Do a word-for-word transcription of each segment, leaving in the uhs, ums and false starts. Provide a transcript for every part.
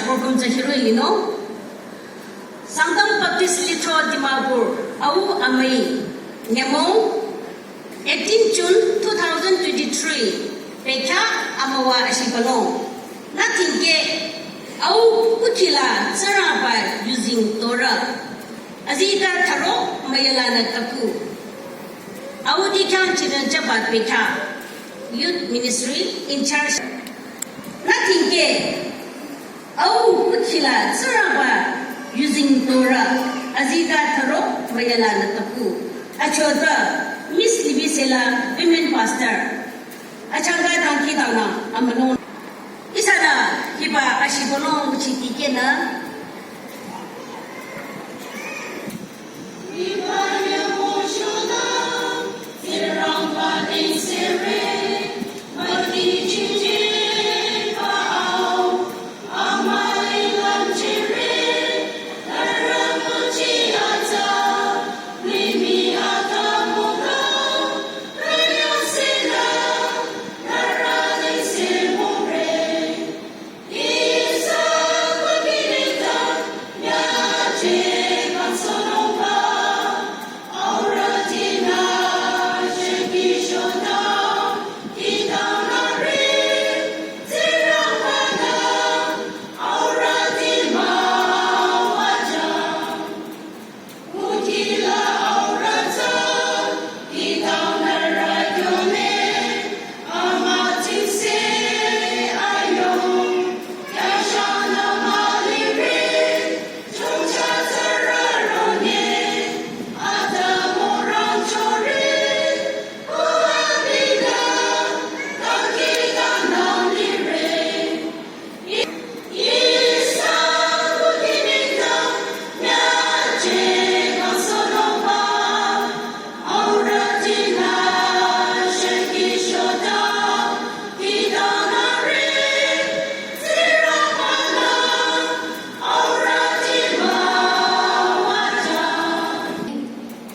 Program tsü hiroh-i linung. Sangtam Baptist Lithro Dimapur, au amüi, nyümong, eighteen June two thousand twenty-three, bekhyah amüwa ashibalong. Nü tikeh, au kukhila Tsingrangba yuzeng torü. Azikeh tharo müyala nü taku. Au dikehrü chünye jüba bekhyah, Youth Ministry in charge. Nü tikeh, au kukhila Tsingrangba yuzeng torü, azikeh tharo müyala nü taku. Achotsü Miss Libisela, Women Pastor. Achangka dangkhidangnang amülung. Ihsanü hiba ashibalong nguchi tikehnü.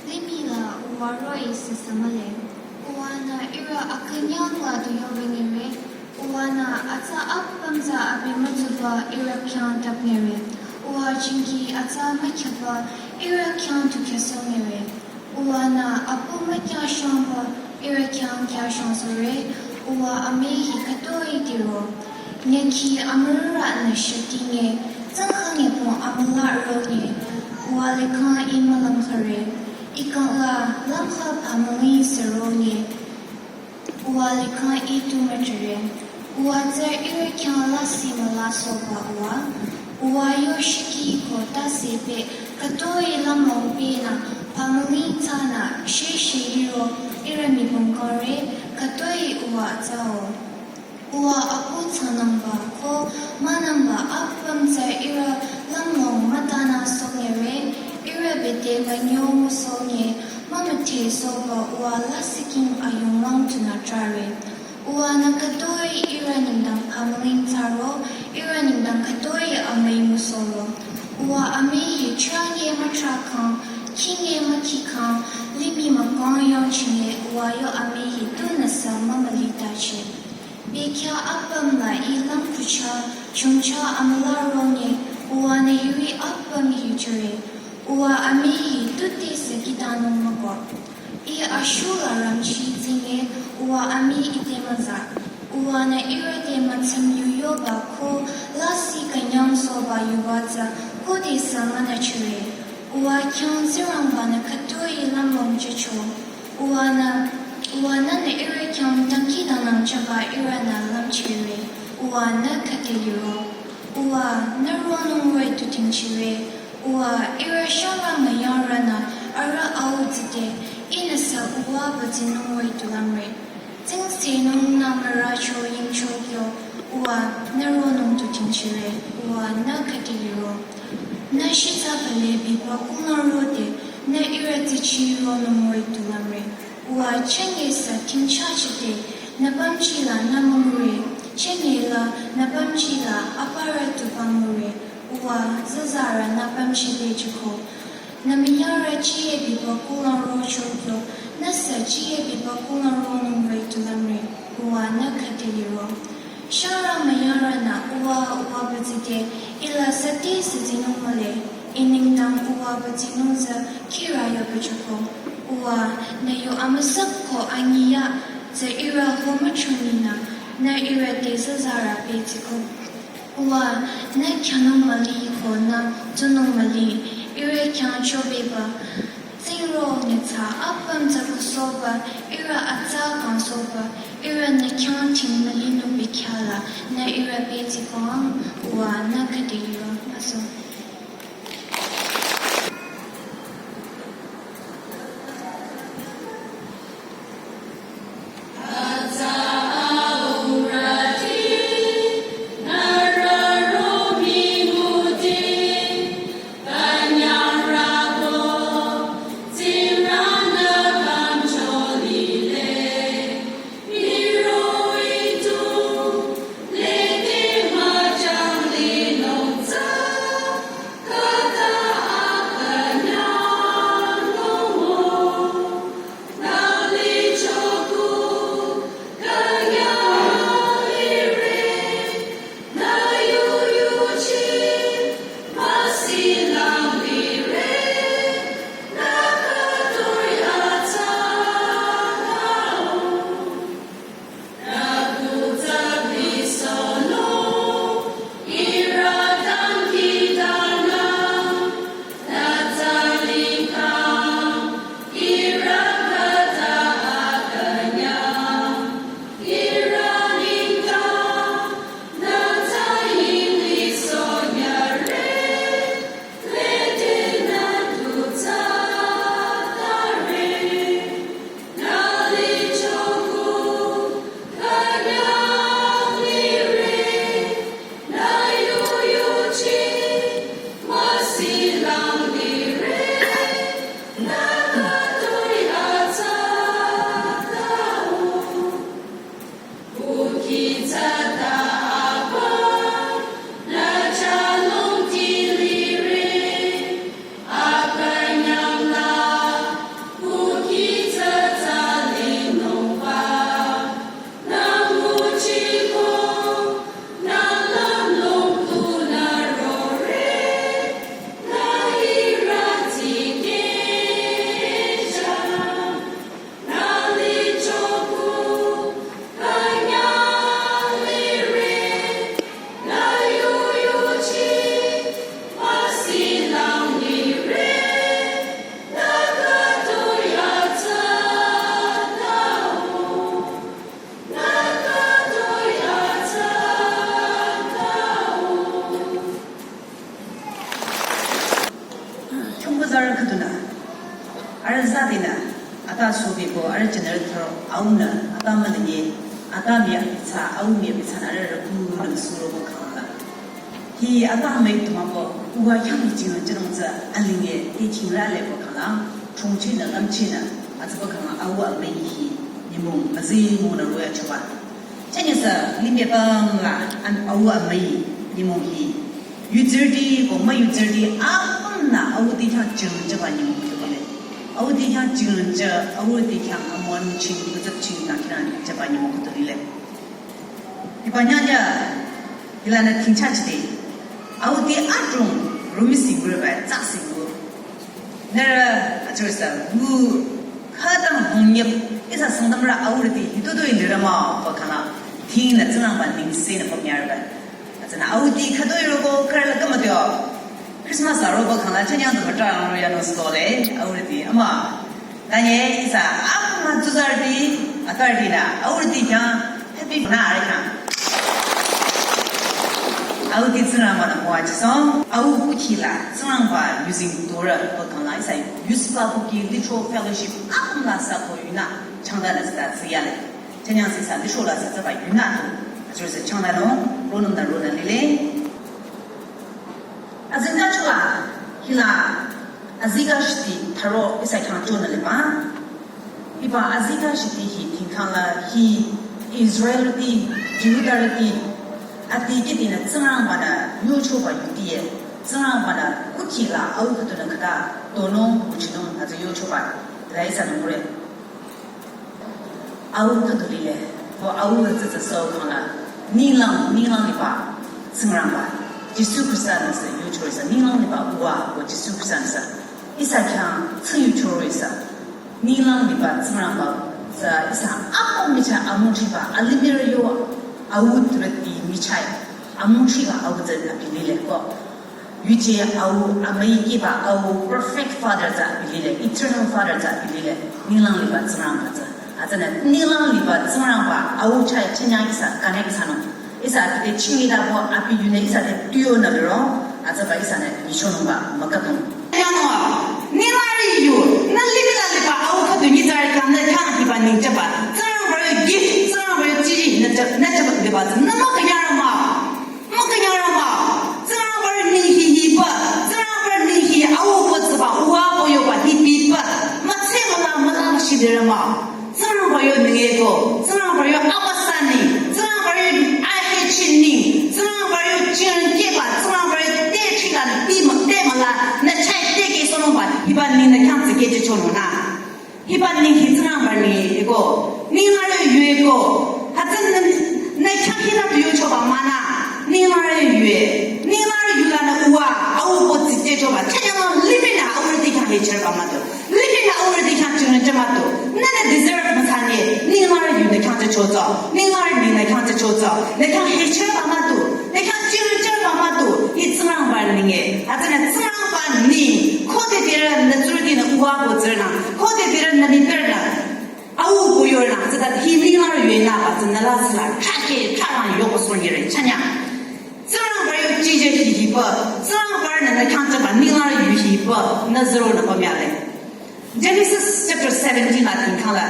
Limih la uwa roh-i süsü mühle. Uwanü ihrü akünyang la tu yobingire. Uwanü atsa apüm tsü abi mütsuba ihrü khyang tapngire. Uwa jingki atsa mükhyaba ihrü khyang tu khyasongire. Uwanü apu mükyashongba ihrü khyang kyashongsohre. Uwa amüi hi khütoi tiro. Nyükhi amürürü nü shütinge, tsangkhange pung amüla ronge. Uwa likhang i mülümkhare. I kang la lümkha pamüling sü ronge. Uwa likhang i tu mütüre. Uwa tsü ihrü khyang lasih mülasohba uwa. Uwa yo shiki ko tase pe khütoi lümlong penü pamüling thsanü sheshe iro ihrü mibong kangre khütoi uwa tsüo. Uwa apu thsanungba ko münungba apüm tsü ihrü lümlong mütanü songere, ihrü bete münyo müsonge, mümüdhesohba uwa lasihking ayunglang tunü trahre. Uwanü khütoi ihrü nengdang pamüling thsaro, ihrü nengdang khütoi amüi müsohro. Uwa amüi hi trange mütrakhang, khinge mükhikhang, limih mükang yangchinge uwa yo amüi hi tunüsü mümülitachi. Bekhyah apüm la i lümkucha, chungcha amüla ronge, uwanü hiri apüm hi jüre. Uwa amüi hi tutesü kitanung mükoh. I ashu la rangchi tsinge, uwa amüi ite müza. Uwanü ihrü te mütsüm yu yoba ko lasih künyangsohba yuwa tsü khodesü münüchire. Uwa khyang Tsingrangba-nü khütoi lümlong jücho. Uwanü, uwanü nü ihrü khyang dangkhidangnang jüba ihrünü lümchire. Uwanü khüte liro. Uwa nü ronung roh-i tu tingchire. Uwa ihrü shangrü müyangrünü arüh au tsite, ihnüsü uwa bazinung roh-i tu lümre. Tsingsenung nü müracho yingcho kyo, uwa nü ronung tu tingchire, uwa nü khüte liro. Nü shitsa pale biba kulang rode, nü ihrü tsichi ronung roh-i tu lümre. Uwa chenge sü tingchachite, nü pümji la nü müngure, chenge la nü pümji la aparü tu pümngure, uwa züzarü nü pümji te jüko. Nü müyangrü chiye biba kulang rocho kyo, nüsü chiye biba kulang ronung roh-i tu lümre, uwa nü khüte liro. Sharü müyurünü uwa uwa pütsite, ila sati süzinung mühle, inengdang uwa pütsinung tsü khirü yo püchuko. Uwa, nü yu amüsüp ko anyiya, tsü ihrü ho müchunina, nü ihrü te sazarü petsiko. Uwa, nü khyünung müli ko nü tsunung müli, ihrü khyang chobeba, tsingro nyitsa apüm tsü kusoba, ihrü atsa kangsoba, ihrü nü khyang ting müli nübi khyala, nü ihrü petsiko ang, uwa, nü khüde yo müso. Chungkuzar khüdunü, arüh zatinü, ata sobi ko arüh general tharo aunü, ata mülünye, ata miya bitsa, au miya bitsa nü arüh rükunü suro ko khangla. Hi ata mei tumako, uwa khyang jingla jingla tsü alinye, te chingra le ko khangla, chungchinü, lamchinü, atsaba khangla, au amei hi, nyümong, müzi mong nü roya choba. Chanyasa limbe pamla an au amei nyümong hi. Yuzirdi ko müyuzirdi apümnü auti khyang jingja ba nyümong hi kole. Auti khyang jingja, auti khyang amon ching, kuzap ching na khyang jaba nyümong hi tole. Hiba nyanya, hilanü tingcha chide. Auti adrong rumisi gurba, tsaksi gur. Nührü, achursa, gu, khütang hongyep, ihsa Sangtamrü aurüti, hitodoi nührü mah, ba khangla, tingnü tsingrangba ningse nü pamyarba. Atsünü auti khütoi roko, khürüla kama teo. Christmas la roba khangla, chanyang tu batra ang roya no stole, aurüti, ama. Tanye ihsa, ama tsuzarüti, atarüti nü, aurüti khyang, Happy na arikha. Auti tsingrangba nü moa chisong, au kuthila, tsingrangba using Torah, ba khangla ihsa, Yuspa Kuki Litro Fellowship, apüm la sa ko yunü, changda nü sa tsiyale. Chanyang si sa, litro la sa tsaba yunü to, achursa changda no, ronum nü ronü lile. Azingda chula, hila, azika shiti, tharo, ihsa khyang chonü leba. Hiba azika shiti hi tingkangla hi Israelrüti, Jihudarüti, ati kitinü tsingrangba nü yochoba yutiye, tsingrangba nü kuthila au khüdunü khüta, tonung, muchinung, azi yochoba, la ihsa nungure. Au khüdu lile, ko au tsü tsü so khangla. Ninglang, ninglang liba Tsingrangba Jisu Khrista nüsü yuchorisa, ninglang liba uwa ko Jisu Khrista nüsü ihsa khyang tsü yuchorisa. Ninglang liba Tsingrangba tsü ihsa apüm michah amüchiba, alimih yo au treti michah amüchiba au tsü abi lile ko. Yuje au, amüikiba au, perfect Father tsü abi lile, eternal Father tsü abi lile, ninglang liba Tsingrangba tsü. Hütsünü ninglang liba Tsingrangba au chah chinyang ihsa connect thsanung. Ihsa abi te chingidabo abi yunü ihsa te tuyo nü liro, hütsüba ihsanü nyichonungba müküpnung. Yanung, ninglang yu, nü limih la liba au khüdu nyitsarü khyang nü khyang hiba ningchaba, Tsingrangba yo gift, Tsingrangba yo tsiri, nü cha-, nü chaba liba tsü, nü mükünyarü mah. Mükünyarü mah, Tsingrangba yo neng hi hiba, Tsingrangba yo neng hi au ko tsüba, uwa ko yoba, hi biba, mütse müla müla shidere mah. Tsingrangba yo neng eko, Tsingrangba yo abasani, Tsingrangba yo ahechining, Tsingrangba yo chirnkeba, Tsingrangba yo te chila, te mü-, te müla, nü chah te ke sonungba, hiba neng nü khyang tsike che chonung nü. Hiba neng hi Tsingrangba neng eko, ninglang yu eko, hütsü nü, nü khyang hila tu yuchoba mah nü, ninglang yu e, ninglang yu la nü uwa, au ko tsike choba, chanyang limih nü au te khyang hecherba mah tu, limih nü au te khyang chingche mah tu, nü nü deserve müthsanye, ninglang yu nü khyang che chotsü, ninglang neng nü khyang che chotsü, nü khyang hecherba mah tu, nü khyang chingcheba mah tu, hi Tsingrangba neng e, hütsünü Tsingrangba neng, khode dirü nü tsurüti nü uwa ko tsürünü, khode dirü nü mipürünü, au ko yorünü, hütsüta hi ninglang yu e nü ba tsü nü la sila, chake, chalang yo ko sonyere, chanyang. Tsingrangba yo chije hi hiba, Tsingrangba nü nü khyang chaba ninglang yu hiba, nü zero nü pamyale. Genesis chapter seventeen la tingkhala,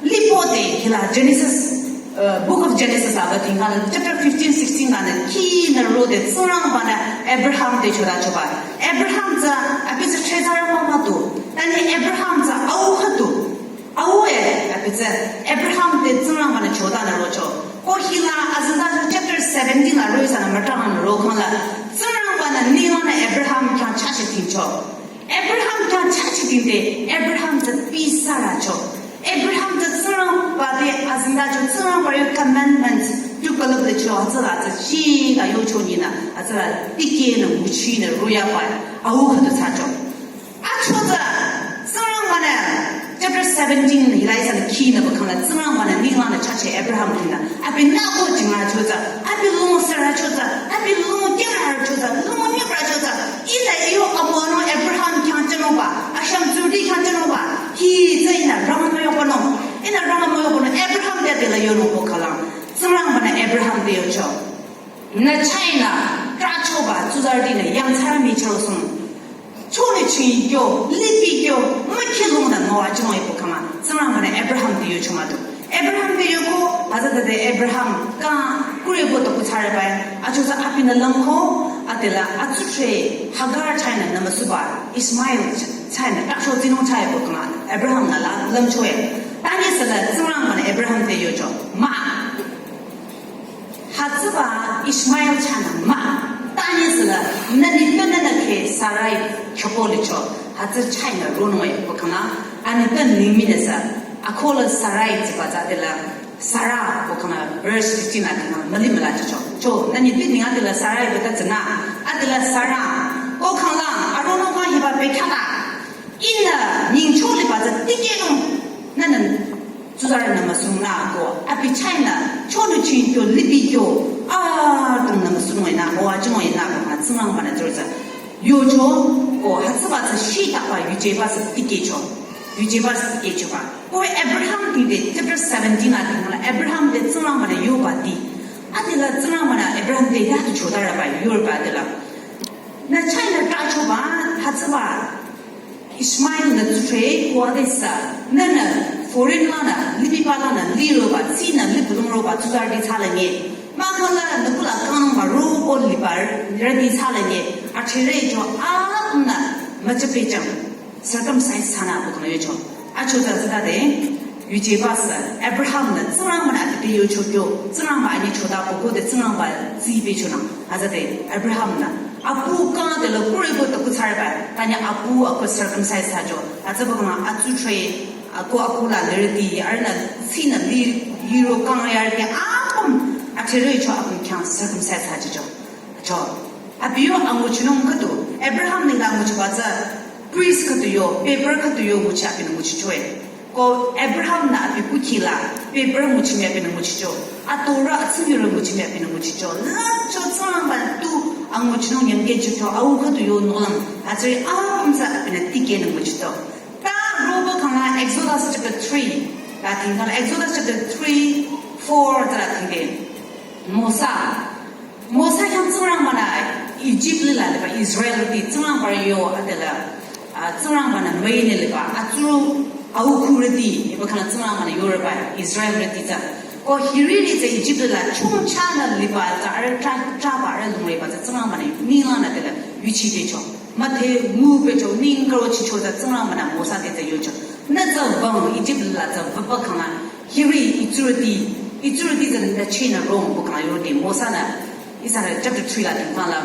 lipo te hila Genesis, uh, book of Genesis la ba tingkhala, chapter fifteen, sixteen la nü, ki nü ro de Tsingrangba nü Abraham te choda choba. Abraham tsü, abi tsü chezara mah mah tu. Tani Abraham tsü au khüdu. Au e, abi tsü Abraham te Tsingrangba nü choda nü rocho. Ko hila azüta chapter seventeen la ro ihsanü mütang nü ro khangla. Tsingrangba nü ninglang nü Abraham khyang chah she tingcho. Abraham khyang chah che tingde, Abraham tsü pi Sara cho. Abraham tsü Tsingrangba te azüta cho, Tsingrangba yo commandments tu kalüp le cho, hütsüla tsü chi la yocho nyi nü, hütsüla tike nü nguchi nü roya ba, au khüdu thsacho. Achotsü, Tsingrangba nü, chapter seventeen hila ihsanü ki nü ba khangla, Tsingrangba nü ninglang nü chah che Abraham kinü, abi nü ko jingla chotsü, abi lung sara chotsü, abi lung kera chotsü, lung nyipra chotsü, ihnü iyo amono Abraham khyang chenungba, asham tsuri khyang chenungba, hi tsü ihnü rang mah yoba nü, ihnü rang mah yoba nü, Abraham te te la yonung ko khalang, Tsingrangba nü Abraham te yocho. Nü chah nü, trah choba, tsuzarüti nü, yangthsarü micharo sung. Chonü ching kyo, lipi kyo, mükhi lung nü, mawa chong ipo khama, Tsingrangba nü Abraham te yocho mah tu. Abraham te yoko, azüta te Abraham, ka, kure ko to kuthsarü bai, achotsü abi nü langko, adela, atsutre, Hagar chah nü, nü müsuba, Ishmael chah nü, trah cho tsinung chah ipo khama, Abraham nü la, langcho e. Tani sala, Tsingrangba nü Abraham te yocho, mah. Hütsüba Ishmael chah nü mah, tani sala, nü ni pü nü nü ke Sarai khyoko licho, hütsü chah nü ronung e ko khama, ani pü ningmi nü sa, akola Sarai tsüba tsü adela, Sara ko khama, verse fifteen la khama, müli müla chicho. Cho, nü ni pü ning adela Sarai bata tsü nü, adela Sara, ko khangla, aronung khyang hiba pe khyala, ihnü, nyingcho liba tsü tike nung, nü nü, tsuzarü nü müsung nü ko, abi chah nü, chonü ching kyo, lipi kyo, a, tung nü müsung nü, o, a, chung nü, ko, ma, Tsingrangba nü tsuzarü. Yocho, ko, hütsüba tsü shi taba yujeba tsü tike cho. Yujeba tsü tike choba. Ko Abraham te te, chapter seventeen la te, Abraham te Tsingrangba nü yoba te. Adela Tsingrangba nü Abraham te ya tu chodarü ba, yorba adela. Nü chah nü trah choba, hütsüba. Ishmael nü tsutre ko adesü, nü nü foreign la nü, lipiba la nü, liroba, tsi nü, lipulung roba, tsuzarüti thsala nye. Mahkhang la nü kula kang ba ro ko liba, rüti thsala nye. Achere cho a nü, müchepechang, circumcise thsanü bu kang yocho. Achotsü tsüta de, yujeba sü, Abraham nü, Tsingrangba nü ati te yocho kyo, Tsingrangba ani choda bu ko de Tsingrangba tsi pechonang, azüde, Abraham nü. Apu kang de lo kure ko ta kuthsarü ba, tani apu ako circumcise thsacho. Atsü ba kang atsutre, ako ako la lerüti, arüh nü tsi nü li, liro kang yarüti, apüm, a Tere cho apüm khyang circumcise ha chicho. Cho. Abi yo anguchinung khüdu. Abraham nengla anguchiba tsü priest khüdu yo, paper khüdu yo nguchi abinü nguchichoe. Ko Abraham nü abi kukhila, paper nguchimi abinü nguchicho. A Torah atsingiro nguchimi abinü nguchicho. Lüpcho Tsingrangba tu anguchinung yangkechicho, au khüdu yo nolang. Atsiri apüm tsü abinü tikehnü nguchito. Ta roba khangla Exodus chapter three. La thingkhang Exodus chapter three, four tsü la thingde. Mosa. Mosa khyang Tsingrangba-nü Egypt lila liba Israelrüti Tsingrangba yo adela, ah, Tsingrangba-nü müine liba atsuru au khurüti, iba khangla Tsingrangba-nü yoreba Israelrüti tsü. Ko hiriri tsü Egypt lila chungcha nü liba tsü arüh tra, traba arüh lungriba tsü Tsingrangba-nü ninglang nü dela yuchidecho. Matthew ngu pehcho, ning karo chicho tsü Tsingrangba-nü Mosa te tsü yocho. Nü tsü bang Egypt lila tsü baba khangla hiri itsurüti, itsurüti tsü nü chinü rong bu khangla yode Mosa-nü, ihsa chapter three la thingkhang la,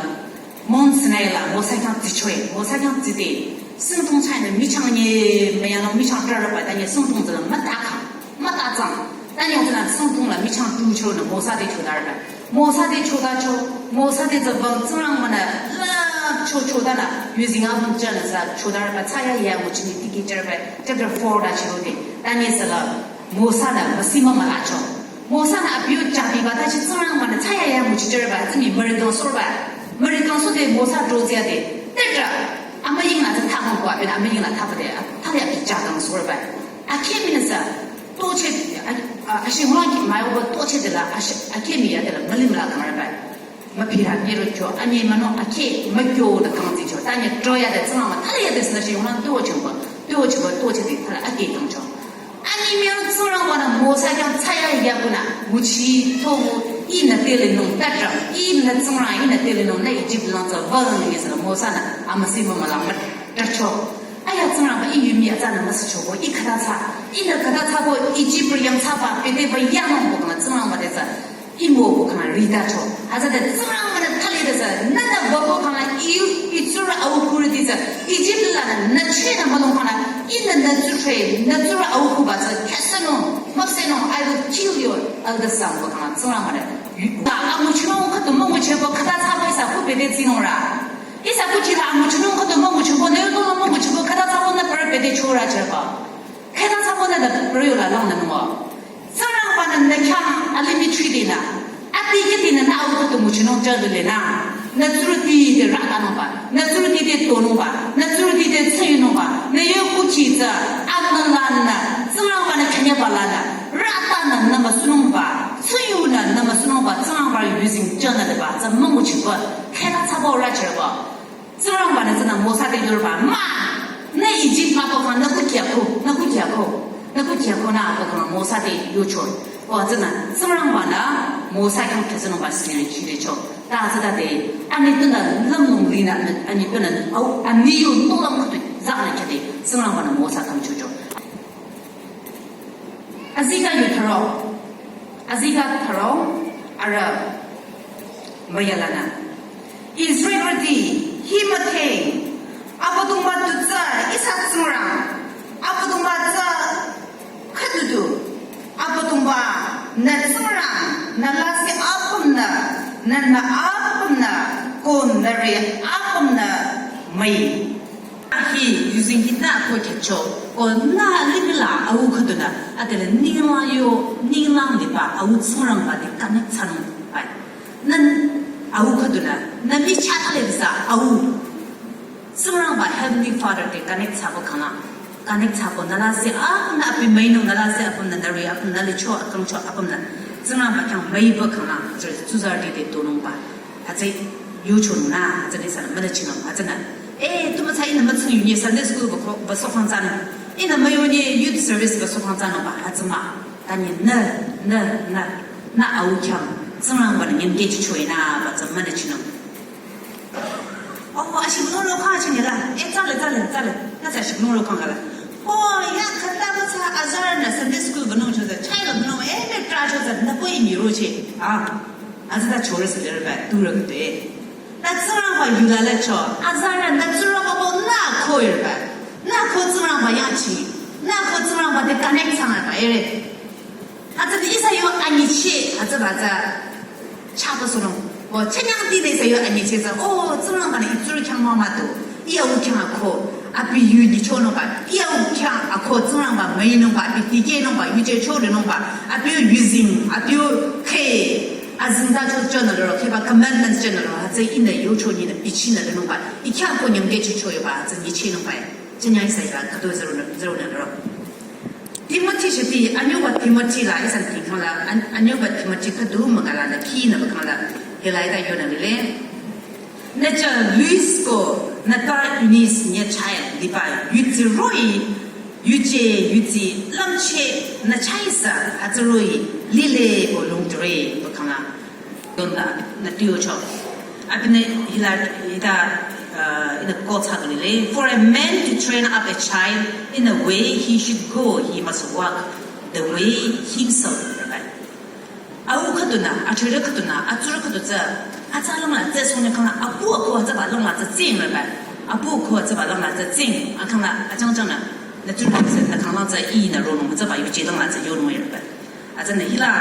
Mount Sinai la Mosa khyang tsichoe, Mosa khyang tside, singdong chahnü michang nye, müyanung michang traraba tanye singdong tsü la müta khang, müta tsang, tanye tsü la singdong la michang tucho nü Mosa te chodarba. Mosa te chodacho, Mosa te tsü bang Tsingrangba-nü lüpcho chodanü, using apüm chanü tsü chodarba, tsaya ya nguchimi tiki charba, chapter four la chirode, tanye sü la, Mosa-nü müsi mümülacho. Mosa-nü abi yo jabiba tachi Tsingrangba-nü tsaya ya nguchi charba, tsimi mürikang sorba. Mürikang sode Mosa droziade, tetra, amüying la tsü thapang kwa, abinü amüying la thapade, thali abi jakang sorba. Akheh minü sü, toche, a, a, ashi mülangki mayoba toche dela, ashi, akheh mi ya dela, müli müla kangre ba. Müpira nyero kyo, anye mano akheh, mükyo da kangzi cho. Tanye troya da Tsingrangba, thali ya de sü nashi yonglang toche ba, toche ba, toche de, thali akheh kangcho. Anye mi Tsingrangba-nü Mosa khyang tsaya ya kunü, nguchi, tohu, inü tele nung, tatra, inü Tsingrang, inü tele nung, nü Egypt lang tsü, vang ni sü Mosa-nü, amüsi mümüla mü, tacho. Aya Tsingrangba i yumi ya tsünü müsicho ko, i khüta tsü, inü khüta tsü ko, Egypt yang tsüba, pete ba ya nung ko khangla Tsingrangba te tsü, i mo ko khangla ritacho. Atsü te Tsingrangba-nü thali te tsü, nünü babo khangla i, itsurü au khurüti tsü, Egypt lanü, nü chenü mülung khangla, inü nü tsurü, nü tsurü au khuba tsü, khesenung, müpsenung, I will kill your eldest son ko khangla Tsingrangba-nü. Ba, anguchinung khüdu münguchiba khüta tsüba ihsa khu pete tsinung ra. Ihsa kuchila anguchinung khüdu münguchiba, nü yuto la münguchiba, khüta tsüba nü pere pete chora cheba. Khüta tsüba nü da pere yola lang nü nungwa. Tsingrangba-nü nü khyang alimih chri dinü, ati kiti nü nü au khüdu nguchinung chadu lenü, nü tsurüti te rata nungba, nü tsurüti te tonungba, nü tsurüti te tsüyunungba, nü yo kuchi tsü, anü lanü, Tsingrangba-nü khyanyaba lanü, rata nü nü müsunungba, tsüyunü nü müsunungba, Tsingrangba using chanü deba, tsü münguchiba, khüta tsüba ora cheba. Tsingrangba-nü tsünü Mosa te yorba, ma, nü Egypt mah ko khang, nü kukhia ko, nü kukhia ko, nü kukhia ko nü ko khang Mosa te yocho. Ko tsünü, Tsingrangba-nü Mosa khyang khüsenungba siri chirecho. Ta tsüta te, ani tunü lümlong linü, ani tunü, au, ani yo nolam kutu, zanü khüde, Tsingrangba-nü Mosa khyang chocho. Azikeh yu tharo, azikeh tharo, arüh müyalanü. Israelrüti, hi müdhe, Abüdongba tu tsü ihsa Tsingrang, Abüdongba tsü khüdu du, Abüdongba nü Tsingrang, nü lasih apümnü, nü nü apümnü, ko nüre apümnü müi. Ahi using hita ko khecho, ko nü limih la au khüdunü, adela ninglang yo, ninglang liba au Tsingrangba te connect thsanung bai. Nü au khüdunü, nü michah thale disa au Tsingrangba Heavenly Father te connect thsaba khangla, connect thsako nü lasih apümnü abi müinung, nü lasih apümnü, nüre apümnü, nü licho akangcho apümnü, Tsingrangba khyang müiba khangla, tsü, tsuzarüti te tonungba. Atsü yuchonung nü, atsü nü ihsanü münüchinung, atsünü. Eh, tu mütsa ihnü mütsü yunye Sunday school ba ko, ba sokhang thsanung. Ihnü müyunye youth service ba sokhang thsanung ba, atsü mah. Tanye nü, nü, nü, nü au khyang, Tsingrangba-nü nyemkechichoe nü, ba tsü münüchinung. Oh, ashibülung ro khang chinye la. Eh, tsale, tsale, tsale. Nü tsü ashibülung ro khang la. Oh, ya khüta mütsa azarünü Sunday school bünung cho tsü, child bünung, eh, me tra cho tsü, nü ko imi roche. Ah. Azata chore sü lere ba, tu re kute. Ta Tsingrangba yula le cho, azarü nü Tsingrangba bo nü ko ire ba. Nü ko Tsingrangba yangchi, nü ko Tsingrangba te connect thsang ba, ere. Atsü te ihsa yo anyichi, atsü ba tsü. Chaba sünung. O, chenyang ti ne sa yo anyi che sa. O, Tsingrangba ne i tsurü khyang mah mah tu. I au khyang akho. Abi yu nyichonungba. I au khyang akho Tsingrangba müinungba. Abi dikehnungba. Yuje cholenungba. Abi yu yuzeng. Abi yu khe. Azengtacho chonü liro. Kheba commandments chonü liro. Hütsü ihnü yocho nyinü bichinü lenungba. I khyang ko nyümkeh chicho yoba. Hütsü nyichinungba. Chenyang ihsa ila khüdu zero nü, zero nü liro. Timothy shiti, anyüba Timothy la, ihsa tingkhang la, an-, anyüba Timothy khüdu mükala nü khi nü bakang la, hila ita yonü lile. Nü cha Lois ko, nü ta Eunice nyü chah liba, yutsi roh-i, yuje, yutsi, lümcheh, nü chah ihsa, hütsü roh-i, lile ko lungdure, bakang la. Donda, nü tiyo cho. Abinü hila, ita, uh, ina ko cha lile. For a man to train up a child in a way he should go, he must walk the way himself. Au khüdunü, achirü khüdunü, atsurü khüdu tsü, atsa langla tsü sünü khang, apu akho atsaba langla tsü tsing reba. Apu akho atsaba langla tsü tsing, akhang la, achang chang nü, nü tsurü khüdu tsü, nü khang la tsü i nü ronung, atsaba yuje langla tsü yonung reba. Atsa nü hila,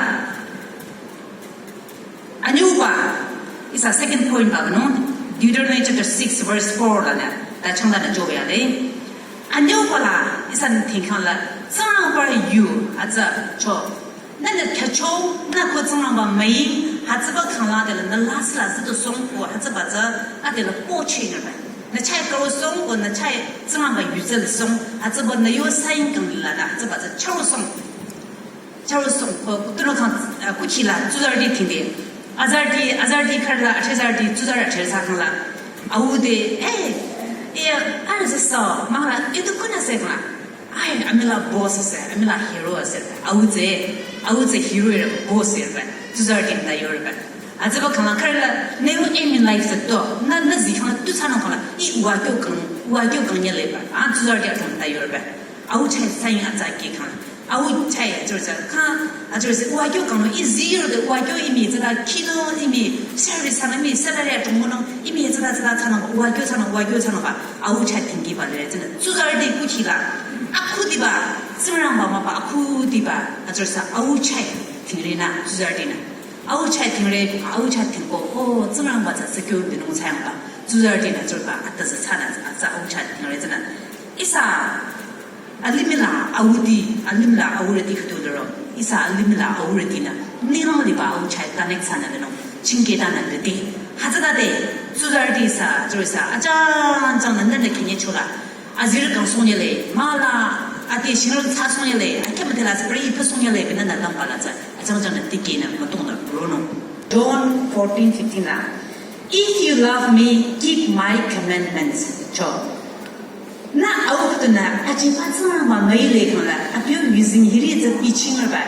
anyüba, ihsa second point ba, no? Deuteronomy chapter six verse four la nü, ta chang la nü jobe ya le. Anyüba la, ihsa tingkhang la, Tsingrangba yu, atsa, cho. Nü nü kyacho, nü ko Tsingrangba müi, hütsüba khang la de la, nü la sila zito song ko, hütsüba tsü, ade la po che nü ba. Nü chah karo song ko, nü chah Tsingrangba yu tsü la song, hütsüba nü yo sayin kang la nü, hütsüba tsü charo song. Charo song, ko, tunü khang, uh, kuchi la, tsuzarüti tingde. Azarüti, azarüti khar la, achezarüti, tsuzarü acheza khang la. Au de, eh, eh, arüh sa, mah la, itu kuna se khang la. Ai, amila boss ase, amila hero ase. Au tsü, au tsü hero ere boss ere. Tsuzarüti nü yore ba. Atsaba khang la khar la, nü yo aim in life se to. Nü, nü zi khang la, tu tsana khang la. I wa kyo kang, wa kyo kang nyele ba. A tsuzarüti akhang nü yore ba. Au chah sayin atsa ke khang. Au chah atsur sa khang, atsur sa wa kyo kang lo. I zi yore de wa kyo imi tsada kino imi service sana imi salary atung mono imi tsada tsada tsana wa kyo tsana wa kyo tsana ba. Au chah tingki ba le tsana. Tsuzarüti kuchi la. Akhudiba, Tsingrangba mah ba akhudiba. Atsur sa au chah tingre nü, tsuzarüti nü. Au chah tingre, au chah tingko, o, Tsingrangba tsü secure binung sayang ba. Tsuzarüti nü tsurba, ata tsü tsana, atsa au chah tingre tsana. Ihsa, alimih la, auti, alimih la, aurüti khüdu liro. Ihsa, alimih la, aurüti nü. Nilong liba au chah connect sana binung. Chingke ta nü liti. Hütsüta de, tsuzarüti sa, tsur sa, achang chang nü, nü, nü, kinye chola. Azirü kang song yale, mah la, ati shingrang tsü song yale, akya mate la spray ipa song yale, bina na dang pala tsü, achang chang na tiki na matong na rono. John fourteen fifteen la, "If you love me, keep my commandments." Cho. Nü au khüdu nü, aji pa tsang ma mai le khang la, abi yu yuzeng hiri tsü biching reba.